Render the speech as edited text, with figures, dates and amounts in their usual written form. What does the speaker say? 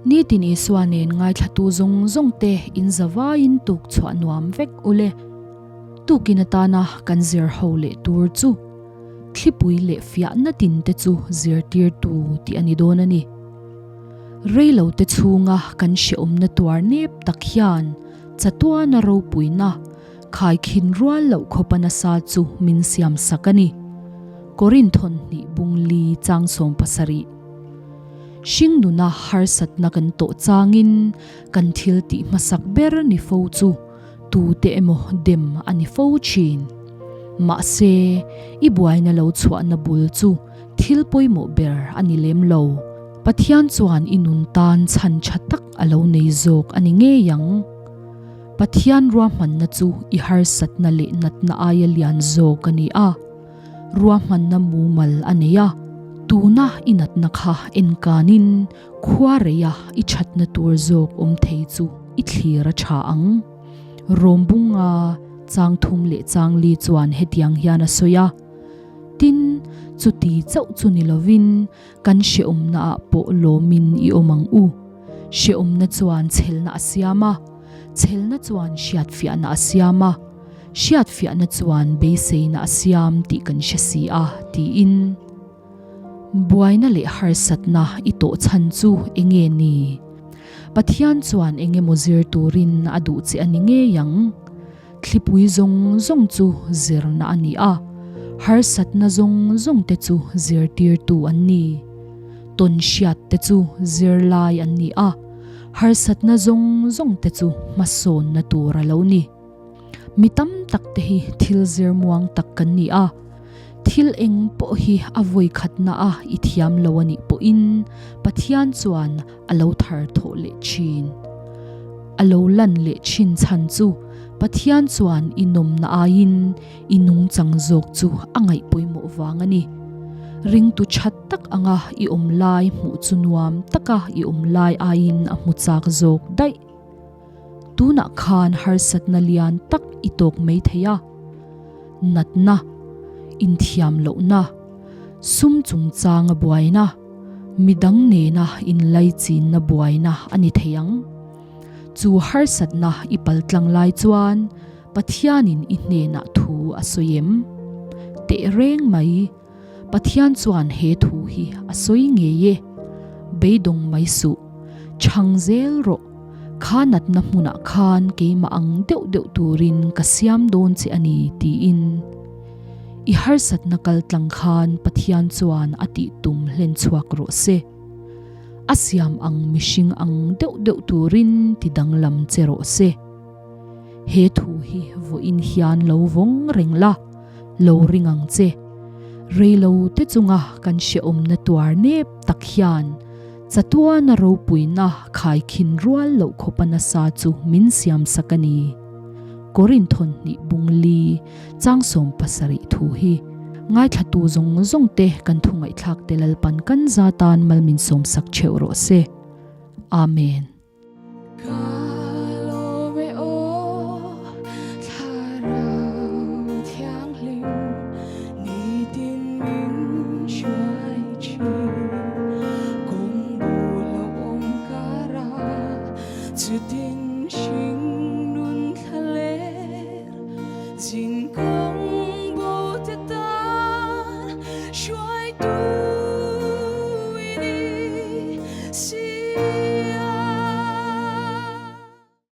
Nitin Isua nen ngaithlatu zawng zawng te in zavaiin tuk chhuah nuam vek ule. Tukin atana kan zir ho leh tur chu thlipui leh fiahna tin te chu zirtirtu tih a ni dawn a ni. Reilo te chhunga kan hrehawmna tuar nep tak hian chatuana ropuina khaikhin rual loh khawpa nasa chu min siam sak a ni. Korinthon hnih bung li chang 70. Hringnuna harsatna kan tawh changin kan thil tih hmasak ber ni fo chu tute emaw dem a ni fo thin. Mahse, i buaina lo chhuahna bul chu thil pawimawh ber a ni lem lo. Pathian chuan i nun tan chhan tha tak a lo nei zawk a ni ngei ang. Pathian ruahmanna chu i harsatna leh natna aia lian zawk a ni a. Ruahmanna mumal a nei a, tuna i natna kha enkanin khua reia i thatna tur zawk awm thei chu i thlir a tha ang. Rawmbunga chang thum leh chang li chuan hetiang hian a sawi a, Tin, chuti chauh chu ni lovin kan hrehawmnaah pawh lawmin i awm ang u. Hrehawmna chuan chhelna a siam a, chhelna chuan hriatfiahna a siam a, hriatfiahna chuan beiseina a siam tih kan hre si a, tiin. Buaina leh harsatna i tawh chhan chu eng nge ni? Pathian chuan eng emaw zir turin a duh che a ni ngei ang. Thlipui zawng zawng chu zirna a ni a, harsatna zawng zawng te chu zirtirtu an ni. Tawn hriat te chu zirlai an ni a, harsatna zawng zawng te chu hmasawnna tur a lo ni. Mi tam tak te hi thil zir muang tak kan ni a, thil eng pawh hi a vawi khatna a i thiam lo a nih pawhin Pathian chuan a lo thar thawh leh thin. A lo lan leh thin chhan chu Pathian chuan i nawmna aiin i nungchang zawk chu a ngaih pawimawh vang a ni. Ringtu that tak anga i awm lai hmuh chu nuam taka i awm lai aiin a hmu chak zawk daih. Tunah khan harsatna lian tak i tawk mai thei a, natna, inthiam lohna, sum chungchanga buaina, midang nena inlaichinna buaina a ni thei ang. Chu harsatna i paltlang lai chuan Pathianin i hnenah thu a sawi em? Tehreng mai, Pathian chuan he thu hi a sawi ngei e, Beidawng mai suh, chhang zel rawh, kha natna hmunah khan keimah ang deuh deuh turin ka siam dawn che a ni tiin. I harsatna kal tlang khan Pathian chuan a tih tum hlen chhuak rawh se. A siam ang mihring ang deuh deuh turin ti danglam che rawh se. He thu hi vawiin hian lo vawng reng la. Lo ring ang che. Reilo te chunga kan hrehawmna tuar nep tak hian chatuana ropuina khaikhin rual loh khawpa nasa chu min siam sak a ni. Korinthon hnih bung li chang 70 thu hi ngaithlatu zawng zawng te kan thu ngaihthlak te Lalpan kan za tan mal min sawmsak theuh rawh se. Amen.